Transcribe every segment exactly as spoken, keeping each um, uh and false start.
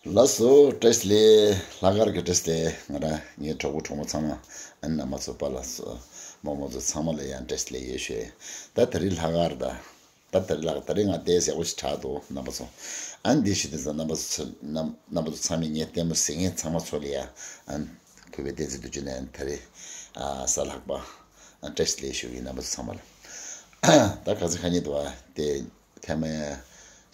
ལགས་སོ། བཀྲ་ཤིས་བདེ་ལེགས། ལྷག་དཀར་གྱི་བཀྲ་ཤིས་བདེ་ལེགས། ང་རང་ངའི་གྲོགས་པོ་གྲོགས་མོ་ཚང་མ། ཨ་ནི་རྣམ་པ་ཚོ་པཱ་ལགས་སོ། རྨོ་མོ་ཚོ་ཚང་མ་ལ་ཡང་བཀྲ་ཤིས་བདེ་ལེགས་ཡོད་ཞུ། ད་དེ་རིང་ལྷག་དཀར་ད། ད་དེ་རིང་ལྷག་དེ་རིང་ང་ཏོག་ཙམ་ཡག་པོ་ཞིག་དྲག་འདུག་རྣམ་པ་ཚོ། ཨ་ནི་འདི་ཞུ་དུས་ཙང་རྣམ་པ་ཚོ་ཚོ་རྣམ་རྣམ་པ་ཚོ་ཚང་མས་ངའི་ལྟད་མོ་གཟིགས་མཁན་ཚང་མ་ཚོ་ལ་ཡ། ཨ་ནི་གུས་པའི་བསྟན་འཛིན་དུ་བརྗོད་ནས་ཨ་ནི་ད་རེས་ཨ་གཟའ་ལྷག་པ་ཨ་བཀྲ་ཤིས་བདེ་ལེགས་ཞུ་གི་རྣམ་པ་ཚོ་ཚང་མ་ལ། ད་ག་ཚོད་ཁ་ཉིན་འདུག་བ་དེ། ཐེངས་མ་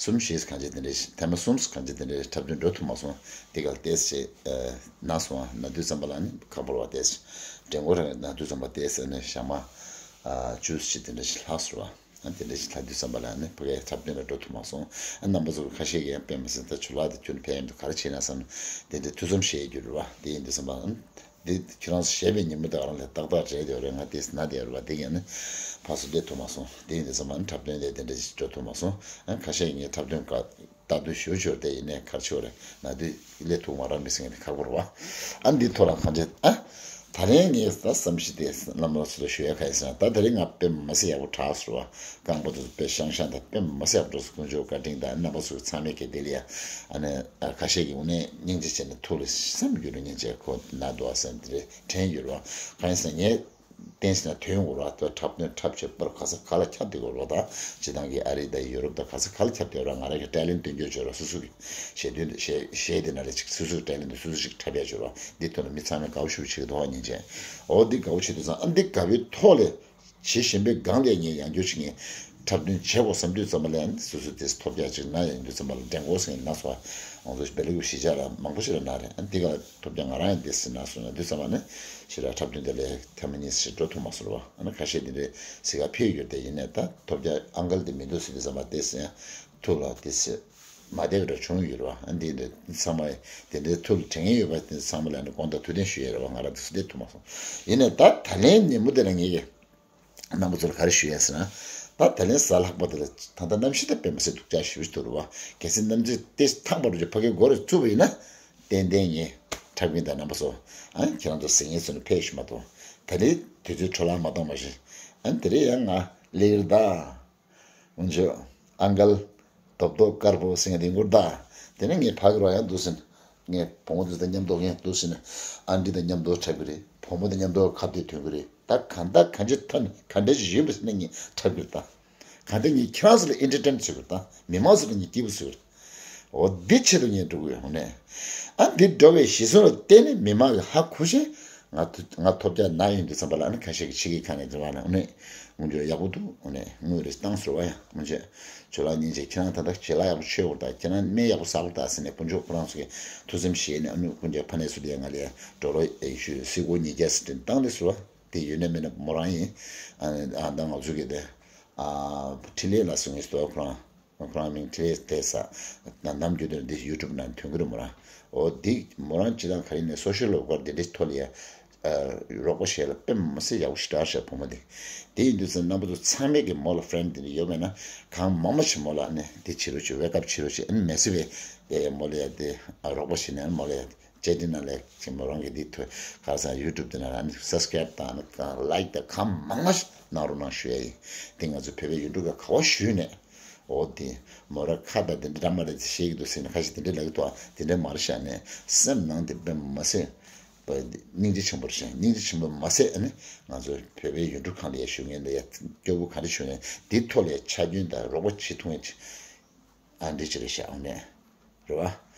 གསུམ་བཞི་གང་ཅི་དེ་འདྲའི་ཐེངས་མ་གསུམ་གང་ཅི་དེ་འདྲའི་འཁྲབ་སྟོན་འགྲོ་ཐུབ་མ་སོང་། དེ་ག་ལ་ཏོག་ཙམ་ཨ་ན་སོང་བ། ན་དུས་ཙམ་པ་ལ་ནི་ཁག་པོ་རེད་བ། ཏོག་ཙམ་དྲན་གོ་ར་ན་དུས་ཙམ་པ་ཏོག་ཙམ་ནི་ཞག་མ་ཨ་བཅུ་ཙམ་དེ་འདྲ་ཞིག་ལྷག་སོང་བ། ཨ་དེ་འདྲ་ཞིག་ལྷག་དུས་ཙམ་པ་ལ་ནི་ཕ་གིའི་འཁྲབ་སྟོན་ལ་འགྲོ་ཐུབ་མ་སོང་། ཨ་རྣམ་པ་ཚོ་ཁ་ཤས་ཀྱིས་ཡང་དཔེ་མི་སྲིད་ད་ཇོ་ལགས་དེ་ཁྱོད་ནི་ཕེབས་ཡོང་དུས་ག་རེ་བྱེད་ན་བསམ། དེ་འདྲའི་ཐུགས་བསམ་བཞེས་ཡོད་རེད་བ། དེ་ཡིན་དུས་ཙམ་པ་ཨ། འདི་ཁྱེད་རང་ཚོ་བཞེས་པའི་ཉིན་མོ་དེ་རང་ལ་ཏག་ཏག་རེད་དེ་རེད། ང་དེ་ན་དེ་རེད་བ། དེ་ཡིན་ནི་ཕར་ཚུར་སླེབས་ཐུབ་མ་སོང་། དེ་ཡིན་དུས་ཙམ་པ་འཁྲབ་སྟོན་དེ་དེ་འདྲ་ཞིག་འགྲོ་ཐུབ་མ་སོང་། ཨ་ཁ་ཤས་ངས་འཁྲབ་སྟོན་ག་ལྟ་དུས་ཞུ་ཞུ་དེ་ཡིན་ནས་གར་ཆོག་རེད། ན་དུས་སླེབས་ཐུབ་མ་རག་མི་སྲིད་ངས་ཁག་པོ་རེད་བ། ཨ་འདི་ཐོག་ལ་གང་བྱེད་ཨ། ད་རིང་ངས་ད་བསམ་ཤེས་དེ་བླ་མ་ཚོ་ལ་ཞུ་ཡ་ག་ཡིན་ཟེར་ན། ད་དེ་རིང་ང་དཔེ་མ་སྲིད་ཡག་པོ་དྲག་སོང་བ། རྐང་པ་དེ་ཚོ་དཔེ་ཤང་ཤང་དང་དཔེ་མ་སྲིད་ཡག་པོ་འགྲོ་སོང་། དཀོན་མཆོག་བཀའ་དྲིན་དང་རྣམ་པ་ཚོ་ཚང་མས་གལ་ཏེ་ལ་ཡ། ཨ་ནི་ཨ་ཁ་ཤས་ཀྱིས་དངོས་གནས་སྙིང་རྗེ་བྱས་ནས་ཐུགས་ལ་བསམ་རྒྱུ་རུ་སྙིང་རྗེ་ཁོ་ན་འདུག་ཨ་བསམ་དེ་རེད་དྲན་ཡོད་རེད་བ། གང་ཡིན་ཟེར་ན་ངས་བསྟན་ཟིན་ན་དོན་གོ་ར་ཏོ་འཁྲབ་སྟོན་འཁྲབ་བྱེད་པར་ག་ས་ག་ལ་ཁྱབ་བསྡད་གོ་ར། ད་སྤྱི་བཏང་གི་ཨ་རི་དང་ཡུ་རོབ་དང་ག་ས་ག་ལ་ཁྱབ་བསྡད་ར། ང་རང་གི་ཊེ་ལེན་ཊི་སྟོན་རྒྱུ་བྱོས་ར། སོ་སོ་གི་ཞེ་འདོད་ཞེ་ཞེ་དེ་ན་ལས་ཅིག་སོ་སོ་གི་ཊེ་ལེན་ཊི་སོ་སོ་ཞིག་འཁྲབ་ཡ་བྱོས་ར། འདི་ཐོག་ལ་མི་ཚང་མས་དགའ་བོ་ཞུ་བྱེད་ཀྱི་འདུག་ཨ་ཉིན་བྱས། འོ་འདི་དགའ་བོ་བྱེད་དུས་ཙང་ཨ་འདི་དགའ་བོའི་ཐོག་ལས་བྱེད་བཞིན་པའི་སྒང་ལས་ངས་ཡང་བསྐྱར་ཞིག་ངས་འཁྲབ་སྟོན་བྱེད་དགོས་བསམ་དུས་ཙམ་པ་ལ་ཡང་སོ་སོ་དེ་ཐོབ་རྒྱ་ཅིག་ན་ཡང་དུས་ཙམ་པ་ལ་འགྲན་གོ་སེང་ན་སོ། ང་ཚོ་བེ་ལི་གུ་གཞིས་ཆགས་ལ་མང་པོ་ཞིག་ལ་ན་རེད། ཨ་འདི་ག་ཐོབ་རྒྱ་ང་རང་ཡང་དེ་སྲིད་ན་སོང་ན་དུས་ཙམ་པ་ནི་ཞེ་དྲག་འཁྲབ་སྟོན་དེ་ལས་ཐེངས་མ་གཉིས་ཤིག་འགྲོ་ཐུབ་མ་སོང་བ། ཨ་ནི་ཁ་ཤས་དེ་འདྲའི་གཟིགས་ག་ཕེབས་ཡོད་དེ་ཡིན་ནས་ད་ཐོབ་རྒྱ་ཨང་ཀལ་དེ་མི་འདུག་ཟེར་དུས་ཙམ་པ་དེ་སྲིད་ཐུགས་ལ་དེ་སྲིད་མ་བདེ་བ་འདྲ་བྱུང་ཡོད་རེད་བ། ཨ་འདི་འདི་ཚང་མ་དེ་འདྲའི་ཐུགས་ལ་དྲན་ཡོད་པ་དེ་ཚང་མ་ལ་ནི་དགོངས་དག་ཐུགས་བདེན་ཞུ་ཡས་རེད་བ། ང་རང་དེ་སྲིད་བསྡད་ཐུབ་མ་སོང་། ཡིན་ནས་ད་ད་ལན་ཉིན་མོ་དེ་ལ་ངེད་ཀྱི་རྣམ་པ་ཚོ་ལ་ག་རེ་ཞུ་ཡས་ཟེར་ན། ད་ད་ལན་གཟའ་ལྷག་པ་དེ་ལ་ད་ལྟ་གནམ་གཤིས་ད་དཔེ་མི་སྲིད་སྡུག་ཅག་ཞེ་པོ་ཞིག་འདུག་རེད་བ། གལ་སྲིད་གནམ་གཤིས་དེ་ཐང་པ་རུ་ཕ་གིའི་སྒོ་རུ་བཙུགས་པ་ཡིན་ན། ཏན་ཏན་ངས་འཁྲབ་མཁན་དང་རྣམ་པ་ཚོ། ཨ་ཁྱེད་རང་ཚོ་གཟིགས་མཁན་ཚོ་ནི་ཕེབས་ཤིག་མ་གཏོགས། ད་རེས་དུས་ཚོད་འཕྲོ་བརླག་མ་གཏོང་བ་ཞིག་ཨ་དེ་རེས་ཡང་ང་སླེབས་ཀྱི་རེད་ད། འོན་ཀྱང་ཨང་ཀལ་རྡོབ་རྡོབ་དཀར་པོ་ཟེར་མཁན་དེ་ངུར་ད། དེ་ནས་ངས་ཕ་གི་རོ་ཡང་འདུག་ཟིན། ངས་བུ་མོ་དེ་དང་མཉམ་དུ་ངས་འདུག་ཟིན། ཨ་འདྲི་དང་མཉམ་དུ་འཁྲབ་ཀྱི་རེད། བུ་མོ་དང་མཉམ་དུ་ཁ་གཏད་ཐོན་གྱི་རེད། ད་གང་ལྟར་གང་ཅི་ཐོན་ག་འདྲ་ཞིག་ཡོད་པ་ཟེར་ན་ངས་འཁྲབ་ཀྱི་རེད་ད། གང་ལྟར་ངས་ཁྱེད་རང་ཚོ་ལ་ཨེན་ཊར་ཊེན་བྱེད་ཀྱི་རེད་ད། མི་མང་ཚོ་ལ་ངས་སྐྱིད་པོ་བཟོ་གི་རེད། འོ་འདི་ཆེད་དུ་ངས་འགྲོ་གི་ཡོད་ནས། ཨ་འདི་འགྲོ་བའི་གཞི་བཟུང་ལ་བརྟེན་ནས་མི་མང་གི་ཧ་གོ་ཤེས། ང་ཐུ་ང་ཐོབ་རྒྱ་ན་ཡོང་དུས་ཙམ་པ་ལ་ཨ་ནི་ཁ་ཤས་ཀྱི་ཕྱི་གི་ཁ་ནས་འདྲི་བ་ན་ཨ་ནི་དངུལ་འབྱོར་ཡག་པོ་འདུག་ཨ་ནི་དངུལ་རེ་བཏང་ཟེར་བ་ཡང་མི་བྱེད། ཇོ་ལགས་སྙིང་རྗེ། ཁྱེད་རང་ད་ལྟ་ཇེ་ལགས་ཡག་པོ་ཆོད་འོར་ད། ཁྱེད་རང་སྨན་ཡག་པོ་ཟ་འོར་ད་ཟེར་ནས་དཀོན་མཆོག་ཁོ་རང་ཚོ་གི་ཐུགས་སེམས་བཞེས་ནས་ཨ་ནི་དཀོན་མཆོག་ཕ་ནས་སུ་དེ་ང་ལ་འགྲོ་རོགས་ཞུ་སྲིད་སྒོ་ཉིས་བརྒྱ་ཟེར་དེ་བཏང་རེད་ཟེར་བ་དེ་ཡོད་ན་མེད་ན་མོ་རང་ཡིན། ཨ་ནི་ཨ་ད་ང་ཚོ་གི་དེ་ཨ་འཕྲིན་ལས་ལགས་ཟེར་ངེས་སུ་ཁོ་རང་། ཁོ་རང་མིང་ཁྲེ་ཏེ་ས། ནམ་རྒྱུན་དུ་འདི་ཡུ་ཊུབ་ནང་ཐོན་གི་རེད་མོ་རང་། འོ་འདི་མོ་རང་སྤྱི་བཏང་ག་རེ་ནས་སོ་ཤལ་ཝོག་ཀར་འདི་འདྲའི་ཐོག་ལ་ཡ། རོགས་པ་བྱས་ལ་དཔེ་མ་སྲིད་ཡག་པོ་ཞེ་དྲག་ཤག་བུ་མོ་འདི། དེ་ཡིན་དུས་ཙང་རྣམ་པ་ཚོ་ཚང་མས་ཀྱི་མོ་ལ་ཧྥི་རེན་ཌི་འདི་འདྲ་ཡོད་མེད་ན་གང་མང་མང་ཞིག་མོ་ལ་ནས་འདི་བྱེད་རོགས་བྱེད། ཝེག་ཨབ་བྱེད་རོགས་བྱེད། ཨ་ནི་མེ་སི་བས་ཡ་ཡ་མོ་ལ་ཡ་འདི་རོགས་པ་བྱེད་ནས་ཨ་ནི་མོ་ལ་ཡ་འདི། བཅར་འདྲི་གནང་ལེགས་ཀྱི་མོ་རང་གི་འདི་ཐོས་ག་ས་ཡུ་ཊུབ་དེ་ན་རང་ནི་སབ་སི་ཀེ་རེབ་དང་ནི་ལའེག་དང་གང་མང་མང་ཞིག་གནང་རོགས་གནང་ཞུ་ཡ་ཡིན། དེ་ང་ཚོ་བོད་པའི་ཡུལ་གྲུ་ག་ག་བ་ཞུས་ནས། འོ་དེ་མོ་ར་ཁ་དང་དེ་འདྲ་མ་རེད་ཤེས་ཀྱི་འདུག་ཟེར་ནས་ཁ་ཤས་དེ་འདྲ་ལབ་ཀྱི་འདུག་དེ་འདྲ་མ་རེད་ཤག་ནས་སེམས་ནང་དེ་དཔེ་མ་སྲིད་པ་སྙིང་རྗེ་ཆེན་པོ་རེད་ཤག་སྙིང་རྗེ་ཆེན་པོ་མ་ཟད་ཨ་ནི་ང་ཚོ་བོད་པའི་ཡུལ་གྲུ་གང་ལ་ཡ་ཞུ་མཁན་ལ་ཡ་སྐྱོ་པོ་ག་རེ་ཞུ་མཁན་འདི་ཐོག་ལ་ཡ་ཆ་རྒྱུས་དང་རོགས་པ་བྱེད་ཐུབ་མཁན་ཅིག་ཨ་འདི་ཅི་རེད་ཤག་ཨ་ནི། རེད་བ།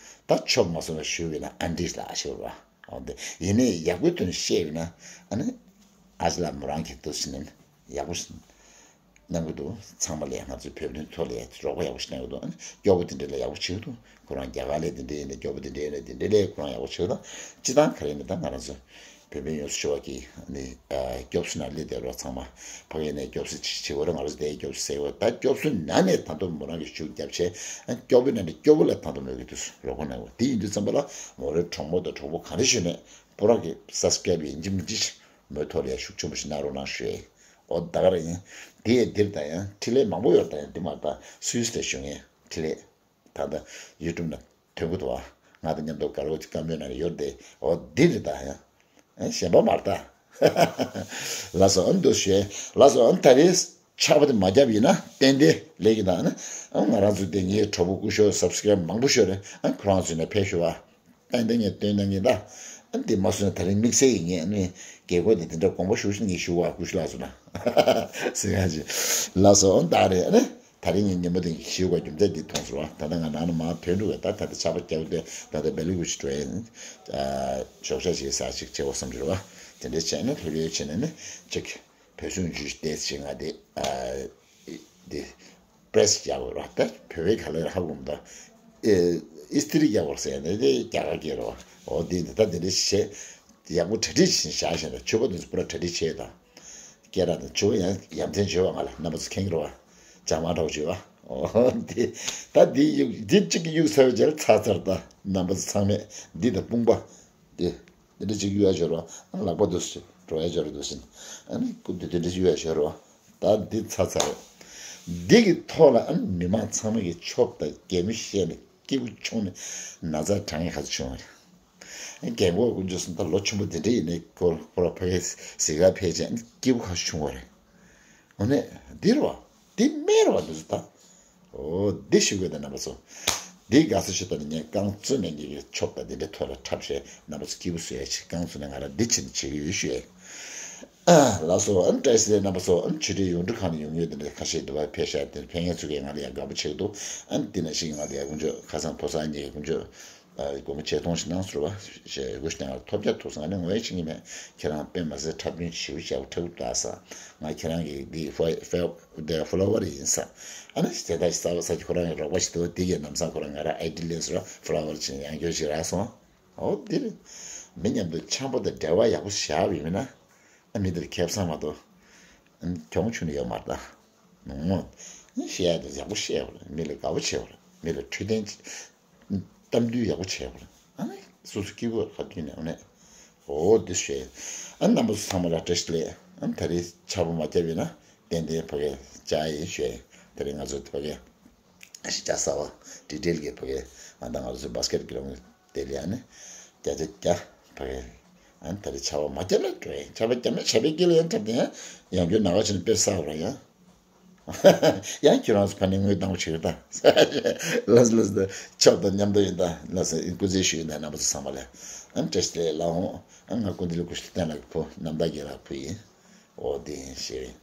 ད་ཆོབ་མ་སོང་བ་ཞུ་བས་ན་ཨ་འདྲིས་ལ་ཞུ་བ། འོ་འདི་ཡིན་ནའི་ཡག་པོའི་དོན་བཤད་བས་ན་ཨ་ནི་ཨ་ཅི་ལ་མོ་རང་གི་འདུག་ཟེར་ནས་ཡག་པོ་གནང་གི་འདུག་ཚང་མ་ལས་ང་ཚོའི་བོད་དོན་ཐོག་ལས་རོགས་པ་ཡག་པོ་ཞིག་གནང་གི་འདུག་ཨ་ནི་སྐྱོ་པོ་དེ་འདྲ་ལ་ཡག་པོ་བྱེད་ཀྱི་འདུག་ཁོ་རང་རྒྱ་གར་ལས་དེ་འདྲ་ཡིན་ན་སྐྱོ་པོ་དེ་འདྲ་ཡིན་ན་དེ་འདྲ་ལས་ཁོ་རང་ཡག་པོ་བྱེད་ཀྱི་འདུག་སྤྱི་བཏང་ག་རེ་ཡིན་ན་ད་ང་རང་ཚོ་བོད་པའི་ཡོངས་སུ་ཆེ་བ་གིས་ནི་སྐྱོབ་གསོ་ནང་སླེབས་བསྡད་རོགས་ཚང་མ་ཕ་གི་ནས་སྐྱོབ་གསོ་བྱེད་དགོས་རེད། ང་རང་ཚོ་དེ་སྐྱོབ་གསོ་ཟེར་དགོས་ད་སྐྱོབ་གསོ་ནང་ནས་ད་དུང་མོ་རང་གིས་ཤུགས་རྒྱབ་བྱས་སྐྱོ་པོའི་ནང་ནས་སྐྱོ་པོ་ལ་ད་དུང་མོས་ཀྱི་འདུག་རོགས་པ་གནང་དགོས་དེ་ཡིན་དུས་ཙམ་པ་ལ་མོ་རའི་གྲོགས་མོ་དང་གྲོགས་པོ་ག་རེ་ཞུས་ནས་པོ་ར་གི་སབ་སི་ཀེ་རེབ་ཡིན་གཅིག་མིན་གཅིག་མོའི་ཐོག་ལ་ཡང་ཤུགས་ཆེན་པོ་ཞིག་གནང་རོགས་གནང་ཞུ་ཡ་ཡིན། འོ་ད་ག་རང་ཡིན། དེ་ཡི་འདིར་ད་ཡང་འཕྲིན་ལས་མང་པོ་ཡོད་ད་ཡང་འདི་མ་ད་སུད་སི་ལ་བཞུགས་མཁན་འཕྲིན་ལས། ད་ལྟ་ཡུ་ཊུབ་ནང་ཐོན་གྱི་འདུག་བ། ང་དང་མཉམ་དུ་དགའ་རོགས་ཀྱི་བཀའ་མོལ་ནང་ཡོད་དེ་འོ་འདི་རེད་ད་ཡང་། ཨེ་གཞན་པ་མ་རེད་ད། ལགས་སོ་ཨ་འདུག་ཞུ། ལགས་སོ་ཨ་ད་རེས་ ཆར་པ་དེ་མ་བརྒྱབ་ཡིན་ན་ཏན་ཏན་ལེགས་ཀྱི་དང་ཨ་ང་རང་ཚོ་དེ་ངའི་གྲོགས་པོ་སྐུ་ཞབས་སབ་སི་ཀ་རའིབ་མང་པོ་ཤོར་རེད། ཨ་ཁོ་རང་ཚོ་ནས་ཕེབས་ཤོག་ཨ། ཏན་ཏན་ངས་སྟོན་གནང་གི་ད། ཨ་འདི་མ་སོང་ན་ད་རིང་དམིགས་བསལ་ཡིན་ངས་ཨ་ནི་རྒྱལ་སྒོ་དེ་དེ་འདྲ་དགོངས་པ་ཞུ་ཞིག་ངས་ཞུ་བ་སྐུ་ཞབས་ལགས་སོ་ན། ཟེར་ག་ཅི། ལགས་སོ་ད་རེད་ཨ་ནི། ད་རིང་ངས་ཉིན་མོ་དེ་ཞུ་བ་རྒྱུ་མཚན་འདི་མཐོང་ཟེར་བ་ད་ལྟ་ང་ནང་ན་མར་ཐོན་འགྲོ་བས་ད་ད་ལྟ་ཆར་པ་རྒྱག་དུས་ད་ལྟ་བེ་ལི་གུ་ཆི་འགྲོ་ཡིན། ཞོགས་ཇ་ཞིག་ཟ་ཞིག་བྱེད་དགོས་བསམ་འགྲོ་བ། དེ་འདྲ་བྱས་ན་ལྷོད་ལྷོད་བྱས་ནས་ནི་ཅིག་བོད་སྲུང་ཇུས་བལྟས་ཞིག་ང་དེ། དེ། པྲེ་སི་རྒྱག་དགོས་ར་ད་བོད་པའི་ག་ལེར་ཧ་གོ་མི་འདུག་ཨེ། ཨིས་ཏི་རི་རྒྱག་དགོས་ཟེར་ནས་དེ་རྒྱ་གར་སྐད་རེད་བ། འོ་དེ་འདི་ད་དེ་འདྲ་བྱས། ཡག་པོ་གྲ་སྒྲིག་བྱས་བཞག་བཞག་ནས་མཆོད་པ་དེ་ཚོ་པུ་ར་གྲ་སྒྲིག་བྱས་དང་། སྐད་གྲགས་དང་མཆོད་པ་ཡང་ཡ་མཚན་བརྗོད་པ་ང་ལ་རྣམ་པ་ཚོ་མཁྱེན་གྱི་རེད་བ། ཇག་མ་འདྲ་བོ་བརྗོད་བ། འོ་དེ། ད་དེ་གཡུག་དེ་གཅིག་གིས་གཡུག་ཚར་བའི་རྗེས་ལ་ཚར་ཚར་ད་རྣམ་པ་ཚོ་ཚང་མས་འདི་དང་དཔུང་པ། དེ། དེ་འདྲ་ཅིག་གཡུག་ཡ་འབྱོར་བ། ལག་པ་འདུག་སེ་འགྲོ་ཡ་འབྱོར་འདུག་སེ། ཨ་ནི་སྐུ་དེ་དེ་འདྲ་ཅིག་གཡུག་ཡ་འབྱོར་བ། ད་འདི་ཚར་ཚར་རེད། འདི་གི་ཐོག་ལ་ཨ་ནི་མི་མང་ཚང་མ་གིས་ཆོབ་དང་གད་མོ་བཤད་ནས་སྐྱིད་པོ་བྱུང་ནས་ན་ཚ་གྲང་ངེས་ག་ཚོད་བྱུང་བ་རེད། རྒན་གོག་དཀོན་མཆོག་གསུམ་ད་ལོ་ཆེན་པོ་འདི་འདྲ་ཡིན་ནས་ཁོ་ཁོ་ར་ཕ་གི་ཟི་ག་ཕལ་ཆེར་ཨ་ནི་སྐྱིད་པོ་ག་ཚོད་བྱུང་བ་རེད། འོ་ནས་འདི་རེད་བ། འདི་སྨན་རེད་བ་འདི་ཚོ་ད། འོ་འདི་ཞུ་དགོས་ད་རྣམ་པ་ཚོ། འདི་དགའ་ས་ཞུ་ད་ནི་ངས་རྐང་བཙུགས་ནས་ངེད་ཀྱི་ཆོབ་དང་འདི་འདྲའི་ཐོག་ལ་འཁྲབ་བྱས་རྣམ་པ་ཚོ་སྐྱིད་པོ་བཟོ་ཡ་ཆེད་རྐང་བཙུགས་ནས་ང་རང་འདི་བྱེད་ནི་བྱེད་ཀྱི་ཡོད་ཞུ་ཡ། ཨ་ལགས་སོ་ཨ་ནི་བཀྲ་ཤིས་བདེ་ལེགས་རྣམ་པ་ཚོ། ཨ་ནི་ཆུ་ཁྲིའི་ཡོངས་འབྲེལ་ཁང་ནས་ཡོང་ཡོད་འདི་འདྲའི་ཁ་ཤས་འདི་བ་ཕེབས་ཤག་དེ་ཕན་ཡོན་ཚུལ་གྱིས་ང་ལ་ཡང་དགའ་པོ་བྱེད་ཀྱི་འདུག་ཨ་ནི་འདི་ན་ཞིག་ང་ལ་ཡང་དཀོན་མཆོག་ཁ་སང་ཕོ་གསར་གཉིས་ཀྱི་དཀོན་མཆོག་དགོངས་པ་ཆེ་མཐོང་ཞིག་གནང་ཟེར་བ། ཞེས་དགོངས་པ་ཆེ་ང་ལ་ཐོབ་རྒྱ་ཐུག་སོང་ང་ནི་ངོ་ཡ་ཤེས་ཀྱི་མེད། ཁྱེད་རང་དཔེ་མ་ཟད་འཁྲབ་སྟོན་ཞེ་པོ་ཞེ་པོ་འཁྲབ་ཀྱི་འདུག་ཨ་ས། ང་ཁྱེད་རང་གི་འདི་ཧྥ་ཧྥ་འདི་ཧྥོ་ལོ་ཝར་ཡིན་ས། ཨ་ནི་དེ་ལྟར་ས་ས་ཁྱེད་ཁོ་རང་གི་རོགས་པ་ཞིག་འདུག་འདི་གའི་ལམ་སང་ཁོ་རང་ང་རང་ཨའི་ཌི་ལེན་ཟེར་བ་ཧྥོ་ལོ་ཝར་ཅིག་ཡང་སྐྱོར་ཞིག་རག་སོང་། འོ་འདི་རེད། མི་མཉམ་དུ་འཆམ་པོ་དང་འབྲེལ་བ་ཡག་པོ་བཞག་པ་ཡིན་མིན་ན། ཨ་མི་འདིར་ཁེ་བཟང་མ་གཏོགས། ཨ་གྱོང་ཆུང་ནི་ཡོད་མ་རེད་ད། ནོ། ཨ་བཤད་ཡ་དེ་ཡག་པོ་བཤད་པ་རེད། མི་ལ་དགའ་པོ་བྱས་པ་རེད། མི་ལ་འཕྲོད་བསྟེན་གཏམ་རྒྱུད་ཡག་པོ་བྱས་པ་རེད། ཨ་ནི་སོ་སོ་སྐྱིད་པོ་ཁ་མཐུན་ནས་ཨ་ནི། འོ་འདི་བཤད། ཨ་རྣམ་པ་ཚོ་ཚང་མ་ལ་བཀྲ་ཤིས་བདེ་ལེགས། ཨ་ད་རེས་ཆར་པ་མ་བརྒྱབ་ཡིན་ན་ཏན་ཏན་ཕ་གི་བཅར་ཡིན་བཤད། ད་རེས་ང་ཚོ་ཕ་གི་གཞིས་ཆགས་གསར་པ་ཌི་ཊེལ་གི་ཕ་གི་ང་དང་ང་ཚོ་བྷ་སི་ཀེ་ཊི་གི་རང་དེ་ལ་ཡང་ནི་བརྒྱ་ཆ་བརྒྱ་ཕ་གི་ཨ་ད་རེས་ཆར་པ་མ་བརྒྱབ་ན་འགྲོ་ཡིན། ཆར་པ་བརྒྱབ་ན་ཆར་པའི་དཀྱིལ་ལ་ཡང་འཁྲབ་དེ་ཡང་ཡང་རྒྱུ་ན་ག་ཕྱིན་དཔེ་བསགས་ར་ཡང་། ཡང་ཁྱོད་རང་ཚོ་ཕ་ནས་དངུལ་བཏང་བ་བྱེད་ཀྱི་ད། ལགས་སོ་ལགས་སོ། ཆོབ་དང་མཉམ་དུ་ཡིན་ད། ལགས་སོ་སྐུ་རྩེད་ཞུ་ཡིན་ད་རྣམ་པ་ཚོ་ཚང་མ་ལ། ཨ་བཀྲ་ཤིས་བདེ་ལེགས་ལགས་འོང་། ཨ་ང་སྐུ་མདུན་ལ་སྐུ་ཞབས་བསྟན་ལགས་ཀྱི་བུ་རྣམ་དག་རྒན་ལགས་བུ་ཡིན། འོ་དེ་ཡིན་ཞེས།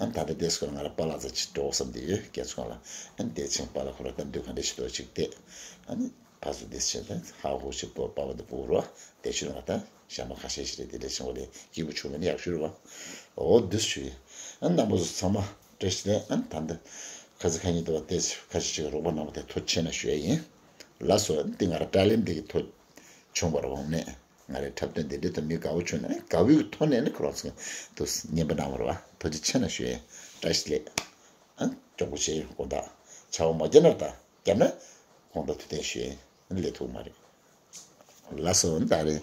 ཨ་ད་ལྟ་དེ་སྐོར་ང་རང་པཱ་ལགས་ཚོ་ཅིག་འགྲོ་བསམ་དེ་ཡོད་སྐྱེ་ཚུལ་ལ། ཨ་དེ་ཕྱིན་པཱ་ལགས་ཁོ་ར་གཏམ་རྒྱུད་ག་འདྲ་ཞིག་འདུག་ཅིག་བལྟས། ཨ་ནི། ཕར་ཚུར་བསྡད་ཕྱིན་ད་ཧ་ཧུ་ཞིག་པོ་པ་བ་དུ་པོ་རོ་དེ་ཤུ་ང་ད་ཞྭ་མོ་ཁ་ཤས་ཤིག་རེད། དེ་འདྲ་ཞིག་བ་ལས་སྐྱིད་པོ་བྱུང་མིན་ཡག་ཤོས་རེད་བ། འོ་འདི་ཞུ་ཡིན། ཨ་རྣམ་པ་ཚོ་ཚང་མ་བཀྲ་ཤིས་བདེ་ལེགས། ཨ་ད་ལྟ་ཁ་ཚ་ཁ་ཉིན་དུ་བ་ཏེ་ཁ་ཤས་ཤིག་རོགས་པ་གནང་བ་དེ་ཐུགས་རྗེ་ཆེ་གནང་ཞུ་ཡ་ཡིན། ལགས་སོ། ཨ་འདི་ང་ར་དྲ་ལམ་འདི་གི་ཐུགས་བྱུང་བར་འོང་ནས་ང་རའི་འཁྲབ་སྟོན་འདི་འདྲ་དུ་མི་དགའ་བོ་བྱུང་ན་དགའ་བོའི་ཐོག་ནས་ནི་ཁོ་རང་ཚོ་དུ་བརྙན་པར་གནང་བར་བ་ཐུགས་རྗེ་ཆེ་གནང་ཞུ་ཡ་ཡིན། བཀྲ་ཤིས་བདེ་ལེགས། ཨ་གྱོང་པོ་བྱས་ཡོད་དགོངས་དག་ཆར་པ་མ་བརྒྱབ་ན་ད། བརྒྱབ་ན་དགོངས་དག་ཐུགས་བསྟན་ཞུ་ཡིན། ལས་ཐུག་མ་རེད། ལགས་སོ་ད་རེད།